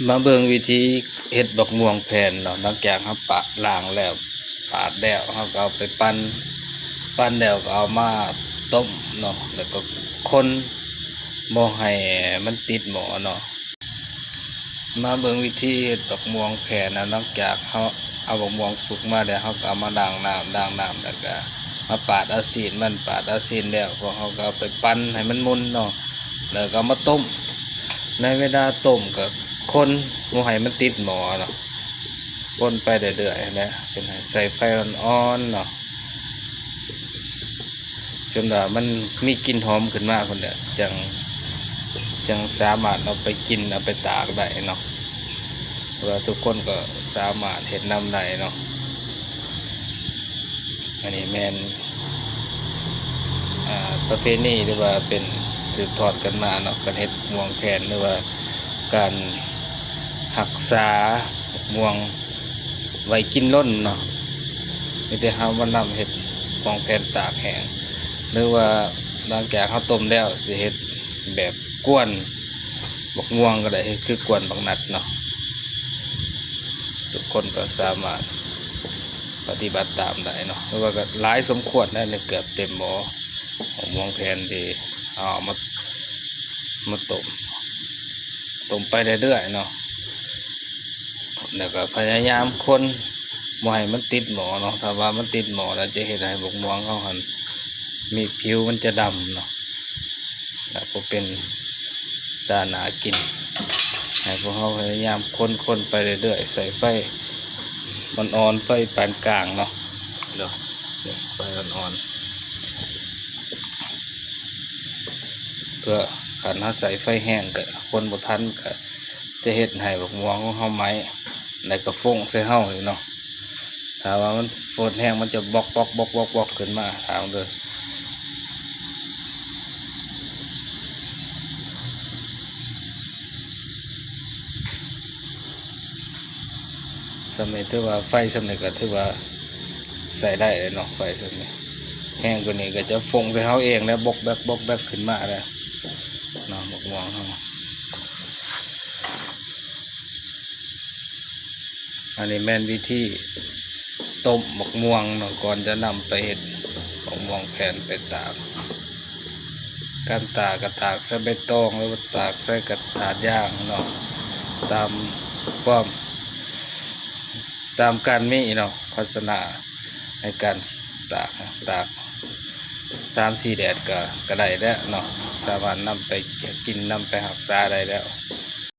ມາເບິ່ງວິທີເຮັດບັກມ່ວງແຜ່ນເນາະ. ຫຼັງຈາກເຮົາປະ ລ້າງແລ້ວ ປາດແລ້ວ ເຮົາກໍເອົາໄປປັ່ນ, ປັ່ນແລ້ວກໍເອົາມາຕົ້ມເນາະ ແລ້ວກໍຄົນບໍ່ໃຫ້ມັນຕິດໝໍ້ເນາະ. ມາເບິ່ງວິທີເຮັດບັກມ່ວງແຜ່ນນະ. ຫຼັງຈາກເຮົາເອົາບັກມ່ວງສຸກມາແລ້ວ ເຮົາກໍເອົາມາລ້າງນ້ຳ, ລ້າງນ້ຳແລ້ວກໍມາປາດເອົາຊີ້ນມັນ, ປາດເອົາຊີ້ນແລ້ວ ພວກເຮົາກໍເອົາໄປປັ່ນໃຫ້ມັນໝຸ່ນເນາະ ແລ້ວກໍເອົາມາຕົ້ມ. ໃນເວລາຕົ້ມກໍຄົນບໍ່ໃຫ້ມັນຕິດໝໍ້ເນາະ, ຄົນໄປເລື້ອຍໆຫັ້ນແຫຼະ ຈົນໃຫ້ໃສ່ໄຟອ່ອນໆເນາະ. ຈົນວ່າມັນມີກິ່ນຫອມຂຶ້ນມາພຸ້ນແຫຼະ ຈັ່ງ ຈັ່ງສາມາດເອົາໄປກິນ ເອົາໄປຕາກໄດ້ເນາະ ເພາະວ່າທຸກຄົນກໍສາມາດເຮັດນຳໄດ້ເນາະ. ອັນນີ້ແມ່ນ ອ່າ ປະເພນີ ຫຼືວ່າເປັນສືບທອດກັນມາເນາະ ການເຮັດມ່ວງແຜ່ນ ຫຼືວ່າການຮັກສາມ່ວງໄວ້ກິນດົນເນາະ. ມີແຕ່ເຮົາມານຳເຮັດມ່ວງແຜ່ນຕາກແຫ້ງ ຫຼືວ່າຫຼັງຈາກເຮົາຕົ້ມແລ້ວ ຊິເຮັດແບບກວນບັກມ່ວງກໍໄດ້ ເຮັດຄືກວນບັກນັດເນາະ. ທຸກຄົນກໍສາມາດປະຕິບັດຕາມໄດ້ເນາະ ຫຼືວ່າກໍຫຼາຍສົມຄວນແລ້ວ ເກືອບເຕັມໝໍ້ ຂອງມ່ວງແຜ່ນທີ່ເຮົາເອົາມາ ມາຕົ້ມ ຕົ້ມໄປເລື້ອຍໆເນາະ ແລ້ວກໍພະຍາຍາມຄົນບໍ່ໃຫ້ມັນຕິດໝໍ້ເນາະ. ຖ້າວ່າມັນຕິດໝໍ້ແລ້ວ ຈະເຮັດໃຫ້ບັກມ່ວງເຮົາຫັ້ນມີ ຜິວມັນຈະດຳເນາະ ແລ້ວບໍ່ເປັນຕາໜ້າກິນ. ໃຫ້ພວກເຮົາພະຍາຍາມຄົນໆໄປເລື້ອຍໆ ໃສ່ໄຟອ່ອນໆ ໄຟປານກາງເນາະ ເນາະ ໄຟອ່ອນໆ ເພື່ອຄັນເຮົາໃສ່ໄຟແຮງກໍຄົນບໍ່ທັນ ກໍຈະເຮັດໃຫ້ບັກມ່ວງຂອງເຮົາໄໝ້ ແລ້ວກໍຟົ້ງໃສ່ເຮົາອີກເນາະ. ຖ້າວ່າມັນຟົ້ງແຮງ ມັນຈະບອກໆໆໆຂຶ້ນມາ ຖາມເດີ. ສ່ຳນີ້ຖືວ່າ ໄຟສ່ຳນີ້ກໍຖືວ່າໃຊ້ໄດ້ແລ້ວເນາະ ໄຟສ່ຳນີ້. ແຮງກວ່ານີ້ກໍຈະຟົ້ງໃສ່ເຮົາເອງແລ້ວ ບອກແບກ ບອກແບກຂຶ້ນມາແລ້ວເນາະ ບັກມ່ວງເຮົາ. ອັນນີ້ແມ່ນວິທີຕົ້ມບັກມ່ວງເນາະ ກ່ອນຈະນຳໄປເຮັດບັກມ່ວງແຜ່ນໄປຕາກ. ການຕາກກໍຕາກໃສ່ໃບຕອງ ຫຼືວ່າຕາກໃສ່ກະດາດຢາງເນາະ ຕາມຄວາມ ຕາມການມີເນາະ ພາຊະນະໃນການຕາກ ຕາກສາມສີ່ແດດກໍ ກໍໄດ້ແລ້ວເນາະ ສາມາດນຳໄປກິນ ນຳໄປຮັກສາໄດ້ແລ້ວ.